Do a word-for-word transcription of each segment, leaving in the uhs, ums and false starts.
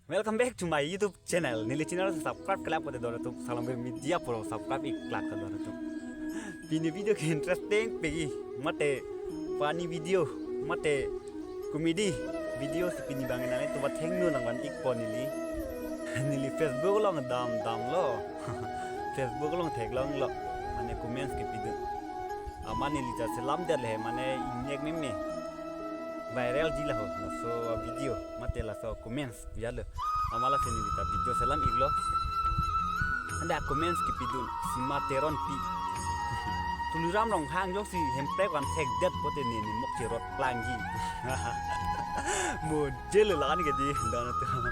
Welcome back to my YouTube channel. Neli channel subscribe klak pote don atum, Salom Media Pro subscribe ik klak don atum. Pini video ke interesting pegi, mate funny video, mate comedy video si pini abang nangtum athengno nangvan ikpo neli. Neli Facebook along dam damlo. Facebook along theklonglo. Mane comments kepidun. Amat neli ta selam det le, mane ingnek meme. Viral ji laho, laso video, mate laso comments pu jalo. Amat lasi neli ta video selam iklo. Anta comments kepidun, Sima Teronpi. Tuliram Ronghang jongsi hemprek van thekdet pote neli mok cherot plangji. Mo jelo la-an ke di don atum.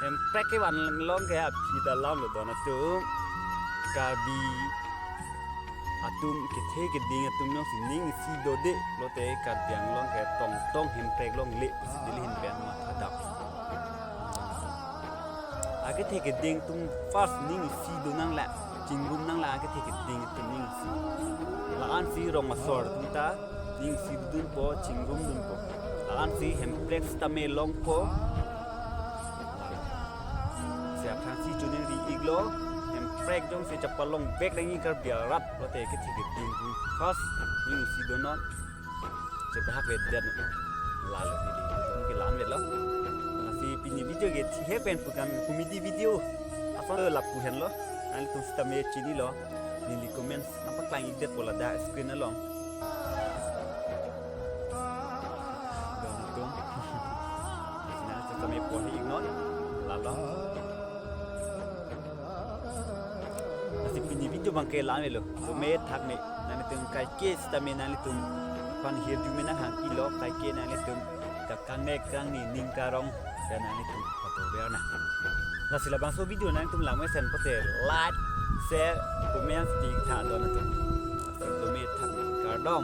Hemprek kevan along ke aphi ta lamlo don atum. Karbi atum kethe keding atum jongsi ning isi dode lote Karbi Anglong ke tongtong hemprek longle si Delhi hin pen mathadam. Akethe keding atum first ning isi do nanglang, chingrum nanglang akethe keding atum ning isi. La-ansi rong asor atum ta ning isi dunpo, chingrum dunpo. La-ansi hemprek sitame longpo. Si aphrangsi choningri iklo, hemprek jongsi chepalong vek nangji Karbi arat lote kethe keding atum first ning isi donon. Chebahak vedet. Lalo pini video ke la-an vetlo. Lasi pini video ke thihek pen pu kan comedy video. Ason lapu henlo. Nanglitum sitame chinilo. Neli comments nangpaklang ikdetpo ladak screen along. Don atum. Nanglitum sitame pon iknon. Lalo. Lasi pini video abang ke la-an vetlo. Dome thak me. Nanglitum kaike sitame nanglitum aphan hirjume nanghangpilo, kaike nanglitum kakangnek kangni ning karong ya nanglitum photo ber na. Lasi labangso video nanglitum langmesen pote like, share, comments pi tha don atum. Lasi dome thak me, kardom.